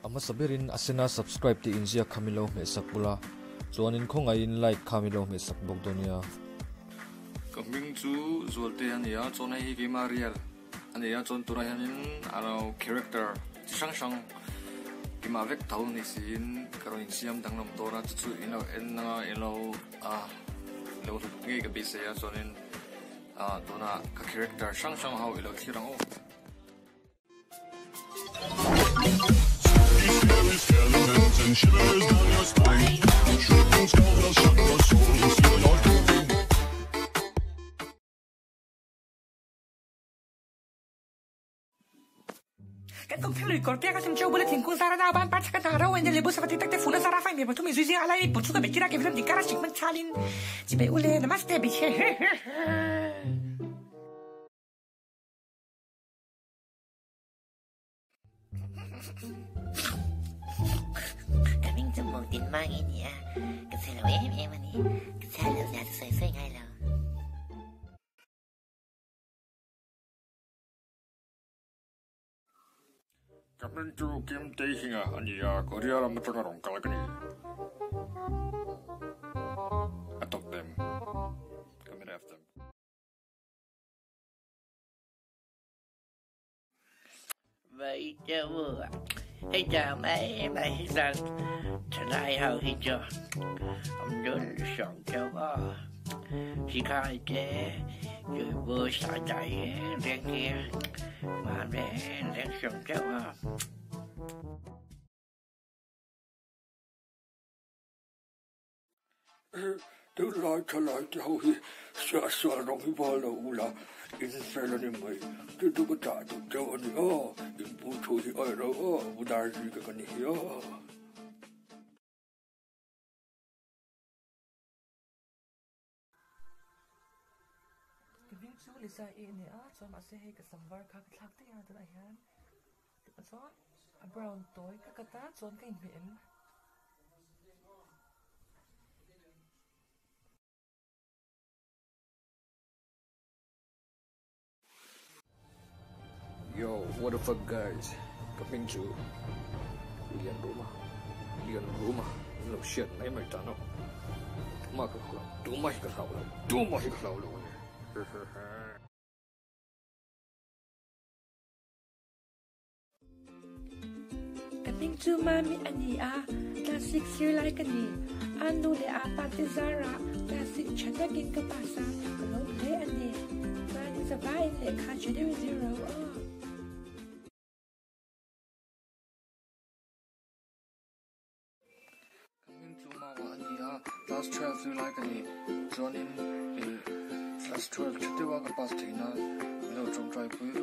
A hmasa berin a sena subscribe tih inziak kha min lo hmeh sak bula, chuanin khawngaihin like kha min lo hmeh sak bawk dawn nia. Ka hming chu Zualte a ni a, chuan hei hi keimah real a ni a, chuan tunah hianin a lo character chi hrang hrang keimah vek tho ni siin ka rawn insiam danglam dawn a, chu chu in lo en anga in lo ah lo hlut ngei ka beisei a, chuanin ah tunah ka character hrang hrang ho i lo thlir ang aw. Kan kum thil lui kawr piak a hlim cheu bula thingkung zara nau ban par chhaka hna ro en le bu sava ti tak te funa zara fai me pathum in zui zing a lai mi put chu ka be kira ke vilam ding kara chik man chalin chibai ule namaste bi he he he. Ka hming chu muk din mang i nia, ka chhe lo em em a ni, ka chhiat loh zia chu sawi sawi ngai lo. Ka hming chu Kim Tae-hing-a a ni a, Korea ram atanga rawn kal ka ni. A tawp em? Ka mi ref them. Vậy cho vừa Hei chào mấy mấy lần Tonight how he cho Ông đứa sọn cho có Chỉ khai chế Rồi vừa xả chạy Đen kia Mà đen đen sọn cho có Tunlai thalai te ho hi suah suah rawng hi val lo ula, in fel a ni mai. Chu chu ka chah duh chauh a ni a, in pu thu hi aih lo a, pu Darzi ka ka ni hi a. Ka hming chu Lisa i a ni a, chuan mahse hei ka sam var kha ka thlak daih a tunah hian chuan a brown tawi ka cut a chuan ka inhmeh em. Yo, what the fuck guys, ka hming chu Lian Ruma, Lian Ruma, in lo hriat mai mai tan aw, tumah ka hlau lo, tumah hi ka hlau lo, tumah hi ka hlau lo a ni, hehehe. Ka hming chu Mami a ni a, class six zirlai ka ni. A nu leh a pa te zarah class six tha takin ka pass a, ka lawm hle a ni. Mahni zavaiin lehkha tha deuhin zir ro aw. Ka hming chu Maua a ni a, class 12 zirlai ka ni. Chuanin ih class 12 tha deuha ka pass theih nan min lo tawngtai pui ve.